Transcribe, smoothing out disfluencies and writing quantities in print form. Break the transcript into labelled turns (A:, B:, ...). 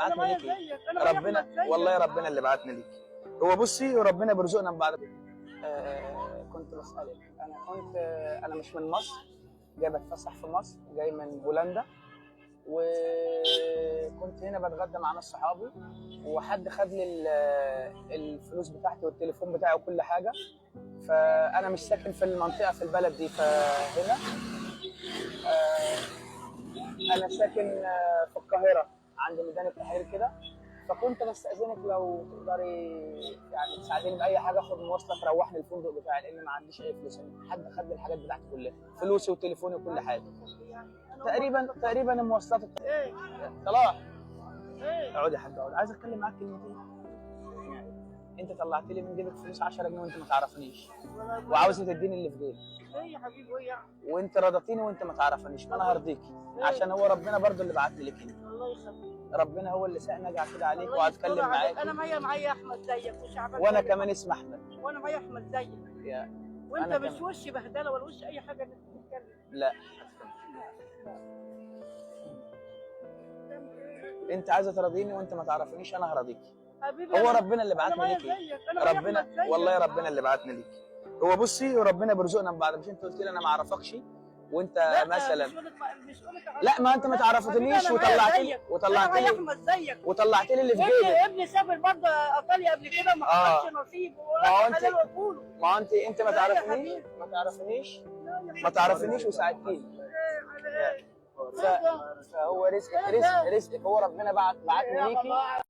A: انا
B: بعتني
A: معايا
B: ليكي.
A: زيك، انا معايا
B: ربنا
A: احمد زيك.
B: والله ربنا اللي بعتني ليكي. هو بصي، ربنا بيرزقنا من بعد. كنت بسألك، انا كنت انا مش من مصر، جاي بتفسح في مصر، جاي من هولندا، وكنت هنا بتغدى مع ناس صحابي، وحد خد لي الفلوس بتاعتي والتليفون بتاعي وكل حاجه. فانا مش ساكن في المنطقه، في البلد دي. فهنا انا ساكن في القاهرة عند ميدان التحرير كده. فكنت بستأذنك لو تقدري يعني تساعديني بأي حاجة، آخد مواصلة تروحني الفندق بتاعي، لأن ما عنديش أي فلوس. حد خد لي الحاجات بتاعتي كلها، فلوسي وتليفوني وكل حاجة. تقريبا المواصلات.
A: ايه؟
B: صلاح.
A: ايه؟
B: اقعد يا حاج، اقعد، عايز اتكلم معاك كلمتين. يعني انت طلعت لي من جيبك فلوس 10 جنيه وانت ما تعرفنيش، وعاوز تديني اللي في جيبي.
A: ايه يا حبيبي؟ ايه يعني؟
B: وانت رضيتيني وانت ما تعرفنيش، ما انا هرضيكي، عشان هو ربنا برضو اللي بعت لي لك انت.
A: الله يخليك.
B: ربنا هو اللي سألني اجي كده عليك
A: الله
B: واتكلم
A: يستر عليك.
B: معاك.
A: انا معايا احمد زيك وشعبان
B: وانا
A: زيك.
B: كمان اسمي احمد.
A: وانا معايا احمد زيك.
B: يا
A: وانت
B: أنا
A: مش
B: كمان.
A: وش بهدله ولا وش اي حاجة انك تتكلم.
B: لا، انت عايزه ترضيني وانت ما تعرفنيش، انا هرضيكي.
A: حبيبي
B: هو
A: أنا-
B: ربنا اللي
A: انا
B: بعتني
A: معايا
B: ليكي.
A: زيك، انا معايا
B: ربنا
A: أحمد زيك.
B: والله ربنا اللي بعتني ليكي. هو بصي، ربنا بيرزقنا من بعد. مش انت قلت لي انا ما اعرفكش وانت
A: لا،
B: مثلا
A: مش قولة مش قولة
B: لا، ما انت ما
A: لا،
B: تعرفتنيش
A: حبيبي، أنا معايا
B: وطلعت لي
A: زيك.
B: وطلعت
A: انا معايا
B: لي
A: احمد زيك.
B: وطلعت لي اللي في جيبك.
A: ابني سافر برضه ايطاليا قبل كده، ما حصلش نصيب،
B: ما هو
A: وراح
B: انت-
A: حلال وقوله.
B: ما انت ما
A: لا يا
B: تعرفنيش،
A: حبيبي.
B: ما تعرفنيش،
A: لا يا
B: ما تعرفنيش وساعدتيني.
A: حبيبي، على ايه؟
B: فهو رزقك، رزق رزقك، هو ربنا بعتني ليكي.